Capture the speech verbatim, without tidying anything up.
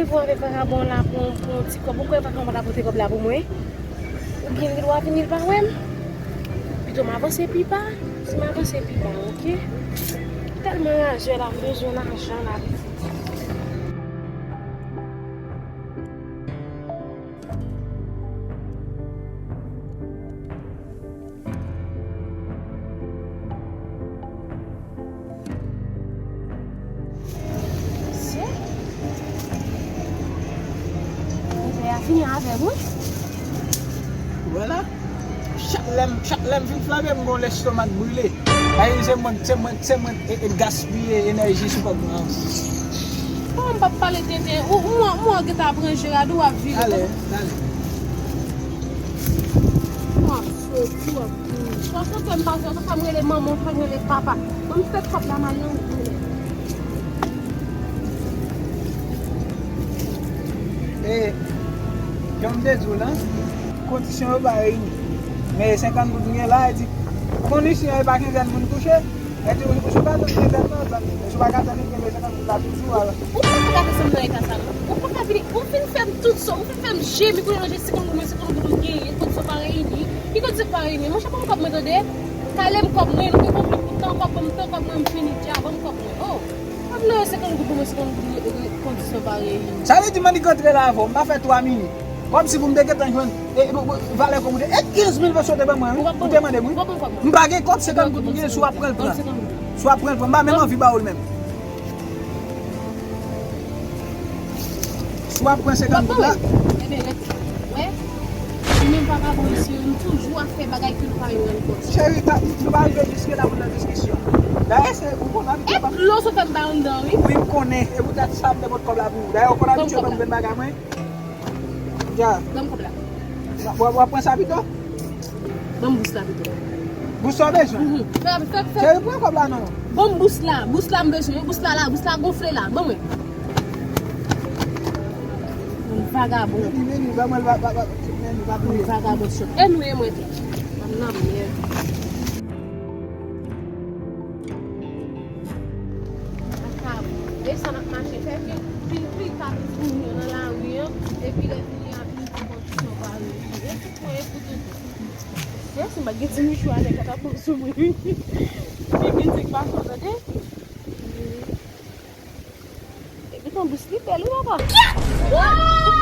Ou avèk vagabon la pou, pou yon ti kòb. Ou kwè vagabon pa ta pote kòb la pou mwen? Ou gen dwa vini l pa wè m? Pito m avanse pi ba. Si m avanse pi ba, oke? Tèlman raje la, m bezwen lajan la, pitit. Mesye, mizè a fini avè m, wi. Vwala. Chak lè m, chak lè m fin flanbe, m gon lestomak brile. Ay, se mwen, se mwen, se mwen, e, e, gaspiye enèji sou kòb mwen an. Bon, m p ap pale tenten. Ou, ou, ou, ou gentan ap ranje rad ou ap vire. Ale, ale. Ou ap soti, w ap vini. Swa soti, m pa soti, fè m rele manman, fè m rele papa. Ban m fè kòb la, m al nan wout mwen. E, jan m te di w lan, kondisyon yo pa reyini. Men senkant goud m gen la, e di, kondisyon e pa kenzèn pou n touche. E di, ou, ou sou ka tann kenzèn nan, tann. Men si w pa ka tann, kenbe senkant goud la toujou, ala. Ou pa ka fè sa m nan eta sa, non. Ou pa ka vini, ou fin fè m tout sa, ou fin fè m jemi, kounye a se senkant goud, mwen senkant goud ou genyen, kondisyon pa reyini. Ki kondisyon pa reyini? Monchè, ban m kòb mwen, tande. Kale m kòb mwen, nou gen konfli pou tan, kòb ban m tan, kòb mwen, m fini dja, ban m kòb mwen. Oh! Kòb nan yo senkant goud pou mwen, senkant goud, e, e, kondisyon pa reyini. Sa vle di m annik rantre la avè w, m pa fè twa minit. Kòmsi pou m te gentan jwenn, e, e, e, valè kòb ou te, e kenz mil peso te ban mwen, wi. Ou te mande m, wi. M pa gen kòb, senkant goud ou gen, si w ap pran l, pran. Si w ap pran l, pran. M pa menm anvi ba w l menm. Si w ap pran senkant goud la. Ebyen, rete. Wè? Ou menm vagabon isi yo, nou toujou ap fè bagay ke nou pa menm rann kont. Cheri, ta, nou pa rive jiske la pou nan diskisyon. Dayè, se, ou konn abitye. E dlo sot fè m bay anndan, wi. Wi, m konnen. E poutèt sa, m te pot kòb la pou ou. Dayè, ou konn abitye ban m grenn bagay mwen. Ya. Ban m kòb la. W ap, w ap pran sa pito? Ban m bous la pito. Bous sa w bezwen? Mhm. Fè, fè, fè. Cheri, pran kòb la non. Ban m bous la. Bous la m bezwen. Bous la la. Bous la gonfle la. Ban mwen. Moun vagabon. Meni, meni, ban mwen l, ba, ba, ba, meni, ba, meni. Moun vagabon chòt. E nou e mwen tou. Bann nan mèd. Desann ap mache, fè vin, vin pli ka tout moun yo nan lari an, epi lè fini a vin pou kondisyon pa reyini. E tout mwen e pou toutou. Mesye, si m pa t gen ti mouchwa, nèg la t ap pran sou mwen, wi. Li vin se k pa fò, tande? Epi ton bous li bèl, wi, papa.